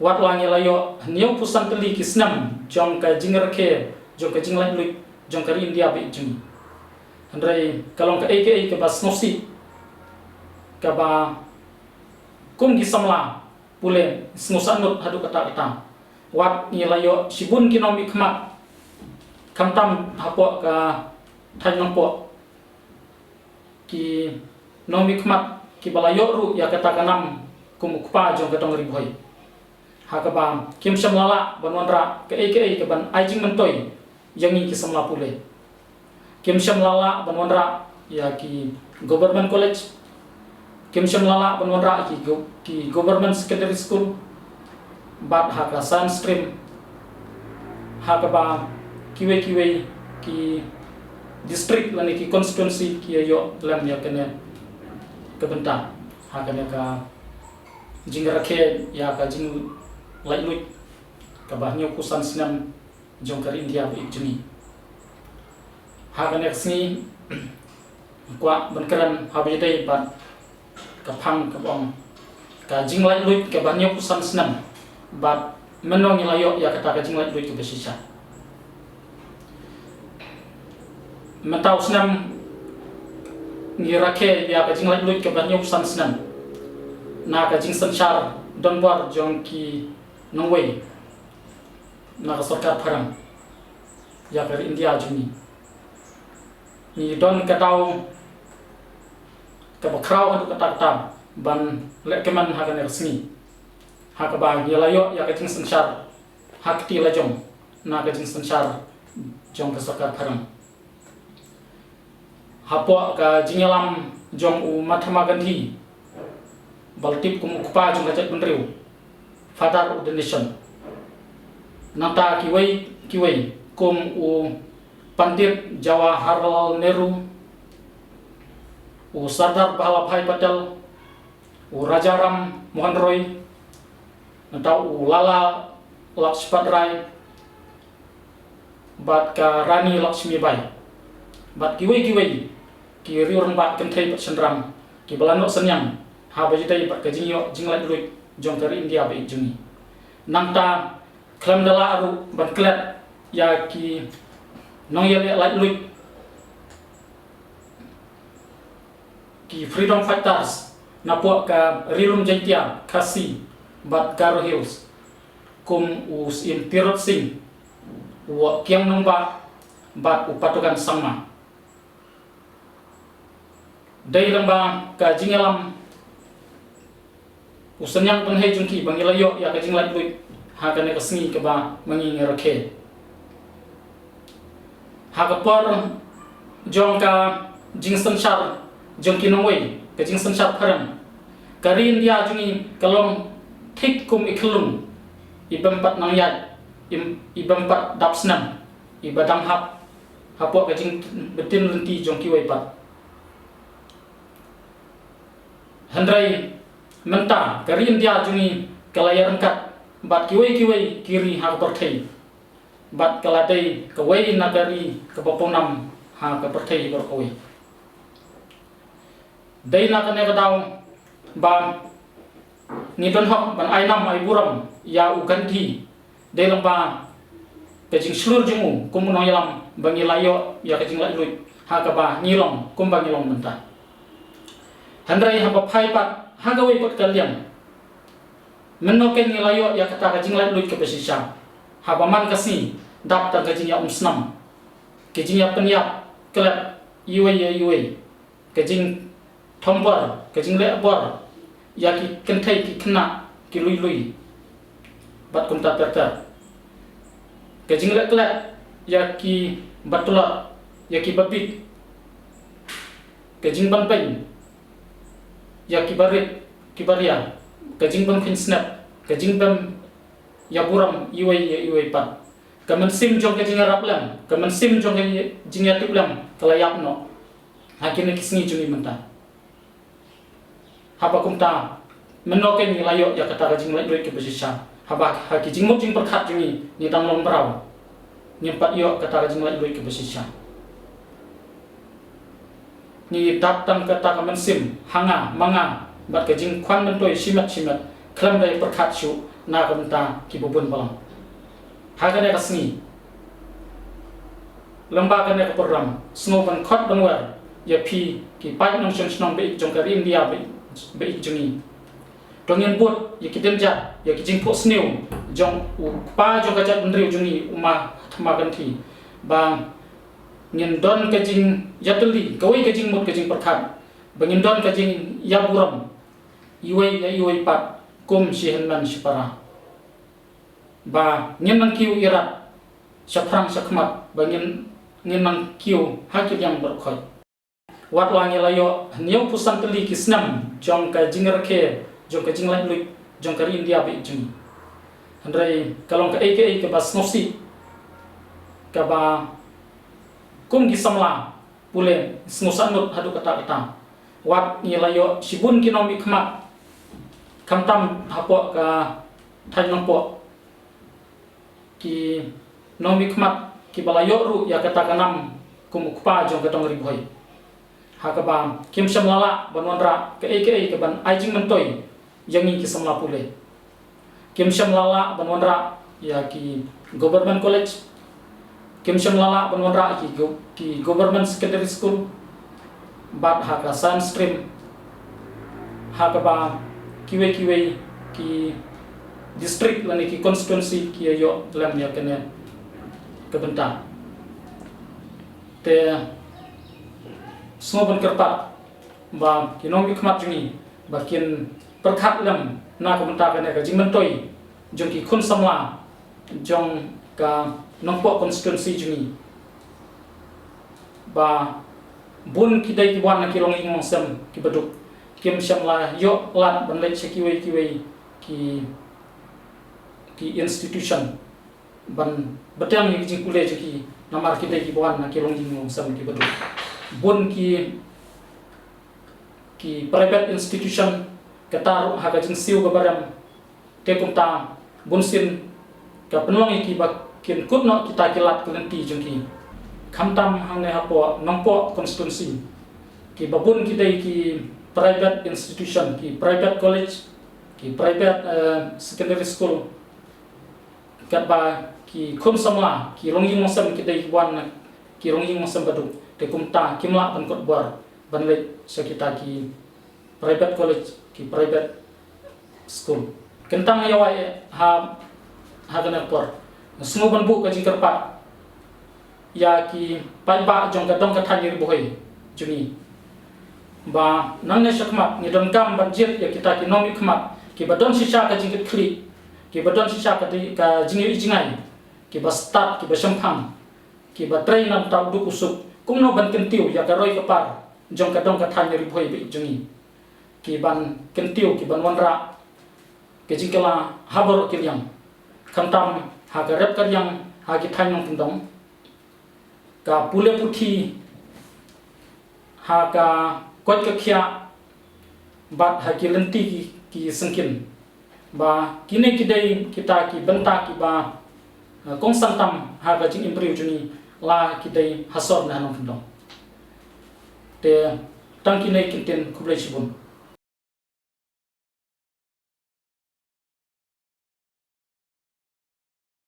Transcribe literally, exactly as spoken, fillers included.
Wat la ngi la ïoh hynñiewphew san tylli ki snem jong ka jingrakhe, jong ka jinglaitluid jong ka ri India ba ïeit jong ngi, hynrei ka long kaei kaei kaba sngewsih, kaba kum ki samla pule sngewsih nud haduh katta katta. Wat ngi la ïoh shibun ki nongmihkhmat, khamtam hapoh ka thaiñ Nongpoh, ki nongmihkhmat kiba la ïoh ruh ïa kata ka nam kum u kpa jong ka dong Ri Bhoi. Ha kaba kim shym la lah ban wanrah kaei kaei kaban ai jingmyntoi ïa ngi ki samla pule. Kim shym la lah ban wanrah ïa ki government college, kim shym la lah ban wanrah ki go-, ki government secondary school, bad ha ka science stream, ha kaba kiwei kiwei ki district lane ki constituency ki ïoh lem ïa kane ka bynta, ha kane ka jingrakhe ïa ka jinglaitluid kaba hynñiewphew san snem jong ka ri India ba ïeit jong ngi. Ha kane ka sngi kwah ban kren haba ïadei bad ka phang kaba ong ka jinglaitluid kaba hynñiewphew san snem, bad mynno ngi la ïoh ïa kata ka jinglaitluid kaba shisha. Mynta u snem ngi rakhe ïa ka jinglaitluid kaba hynñiewphew san snem na ka jingsynshar donbor jong ki nongwei na ka sorkar phareng ïa ka ri India jong ngi. Ngi don ka daw kaba khraw haduh katta katta ban lehkmen ha kane ka sngi, ha kaba ngi la ïoh ïa ka jingsynshar ha kti lajong na ka jingsynshar jong ka sorkar phareng. Hapoh ka jingïalam jong u Mahatma Gandhi, ba la tip kum u kpa jong ka jaitbynriew, Father of the Nation. Nangta kiwei kiwei kum u Pandit Jawaharlal Nehru, u Sardar Vallabhbhai Patel, u Raja Ram Mohan Roy, nangta u Lala Lajpat Rai, bad ka Rani Lakshmibai, bad kiwei kiwei ki riew rangbah kynthei bad shynrang kiba la noh synñiang haba ïadei bad ka jingïoh jinglaitluid jong ka ri India ba ïeit jong ngi. Nangta khlem da lah ruh ban klet ïa ki nongïaleh laitluid, ki freedom fighters napoh ka Ri Lum Jaiñtia, Khasi bad Garo Hills, kum u Syiem Tirot Sing, u Kiang Nangbah bad u Patokan Sangma. Dei lyngba ka jingïalam u synñiang pynhei jong ki ba ngi la ïoh ïa ka jinglaitluid ha kane ka sngi kaba ma ngi ngi rakhe. Ha ka por jong ka jingsynshar jong ki nongwei, ka jingsynshar phareng, ka ri India jong ngi ka long thik kum i khyllung i bym pat nang ïaid, i, i bym pat dap snem, iba dang hap hapoh ka jingbtin lynti jong kiwei pat. Hynrei mynta ka ri India jong ngi ka la ïaryngkat bad kiwei kiwei ki ri ha ka pyrthei, bad ka la dei kawei na ka ri kaba pawnam ha ka pyrthei baroh kawei. Dei na kane ka daw ba ngi don hok ban ai nam ai burom ïa u Gandhi, dei lyngba ka jingshlur jong u kum u nongïalam ba ngi la ïoh ïa ka jinglaitluid ha kaba ngi long kumba ngi long mynta. Hynrei haba phai pat ha kawei pat ka liang, mynno kein ngi la ïoh ïa kata ka jinglaitluid kaba shisha? Haba man ka sngi dap tang ka jingïaumsnam, ka jingïapynïap klet iwei ïa iwei, ka jingthombor, ka jingleh bor ïa ki kynthei ki khynnah ki lui lui bad kumta ter ter, ka jingleh klet ïa kiba tlot, ïa kiba bit, ka jingbanbeiñ ïa kiba rit kiba ria, ka jingbym kheiñ snep, ka jingbym ïaburom iwei ïa iwei pat. Ka mynsiem jong ka jingïarap lem, ka mynsiem jong ka jingïatiplem ka la ïap noh ha kine ki sngi jong ngi mynta. Haba kumta, mynno kein ngi la ïoh ïa kata ka jinglaitluid kaba shisha? Haba ha ki jingmut jingpyrkhat jong ngi ngi dang long mraw, ngim pat ïoh kata ka jinglaitluid kaba shisha. Ngi dap tang kata ka mynsiem ha nga ma nga bad ka jingkhwan myntoi shimet shimet khlem da pyrkhat shuh na ka bynta kiba bun balang. Ha kane ka sngi, lyngba kane ka program, sngew ban khot ban wer ïa phi ki paid nongshong shnong ba ïeit jong ka ri India ba ïeit, ba ïeit jong ngi. To ngin bud ïa ki dien jat, ïa ki jingphohsniew jong u kpa jong ka jaitbynriew jong ngi, u Mahatma Gandhi, ba ngin don ka jingïatylli, kawei ka jingmut ka jingpyrkhat, ba ngin don ka jingïaburom iwei ïa iwei pat kum shi hynmen shi para. Ba ngin nang kiew irat shaphrang shakhmat, ba ngin, ngin nang kiew ha ki liang baroh khoit. Wat la ngi la ïoh hynñiewphew san tylli ki snem jong ka jingrakhe, jong ka jinglaitluid jong ka ri India ba ïeit jong ngi, hynrei ka long kaei kaei kaba sngewsih, kaba kum ki samla pule sngewsahnud haduh katta katta. Wat ngi la ïoh shibun ki nongmihkhmat, khamtam hapoh ka thaiñ Nongpoh, ki nongmihkhmat kiba la ïoh ruh ïa kata ka nam kum u kpa jong ka dong Ri Bhoi, ha kaba kim shym la lah ban wanrah kaei kaei kaban ai jingmyntoi ïa ngi ki samla pule. Kim shym la lah ban wanrah ïa ki government college, kim shym la lah ban wanrah ki go-, ki government secondary school, bad ha ka science stream, ha kaba kiwei kiwei ki district lane ki constituency ki ïoh lem ïa kane ka bynta. Te sngew ban kyrpad ba ki nongmihkhmat jong ngi ba kin pyrkhat lem na ka bynta kane ka jingmyntoi jong ki khun samla jong ka Nongpoh constituency jong ngi, ba bun ki dei ki wan na ki longïing longsem kiba duk, kim shym la ïoh lad ban leit sha kiwei kiwei ki, ki institution ban bteng ïa ki jingpule jong ki, namar ki dei kiba wan na ki longïing longsem kiba duk. Bun ki, ki private institution, kata ruh ha ka jingsiew kaba rem, te kumta bunsien ka pynlong ïa ki ba kin kut noh kita ki lad ki lynti jong ki. Khamtam hangne hapoh Nongpoh constituency, kiba bun ki dei ki private institution, ki private college, ki private, eh, secondary school, katba ki khun samla, ki longïing longsem ki dei ki wan na ki longïing longsem ba duk, te kumta kim lah ban kut bor ban leit sha kita ki private college, ki private school. Kyntang ïa wai ha, ha kane ka por, sngew ban buh ka jingkyrpad ïa ki paidbah jong ka dong ka thaiñ Ri Bhoi jong ngi, ba nangne shakhmat ngi donkam ban jied ïa kita ki nongmihkhmat kiba don shisha ka jingkitkhlieh, kiba don shisha ka di-, ka jingïohi jingai, kiba stad, kiba shemphang, kiba trei na bynta u duk u suk, kumno ban kyntiew ïa ka roi ka par jong ka dong ka thaiñ Ri Bhoi ba ïeit jong ngi, kiban kyntiew, kiban wanrah ka jingkylla ha baroh ki liang, khamtam ha ka rep ka riang, ha ki thaiñ nongkyndong, ka pule puthi, ha ka koit ka khiah, bad ha ki lynti ki, ki syngkien. Ba kine ki dei kita ki bynta kiba, eh, kongsan tam ha ka jingim briew jong ngi, la ki dei ha sor ne ha nongkyndong. Te tang kine ki ktien, khublei shibun.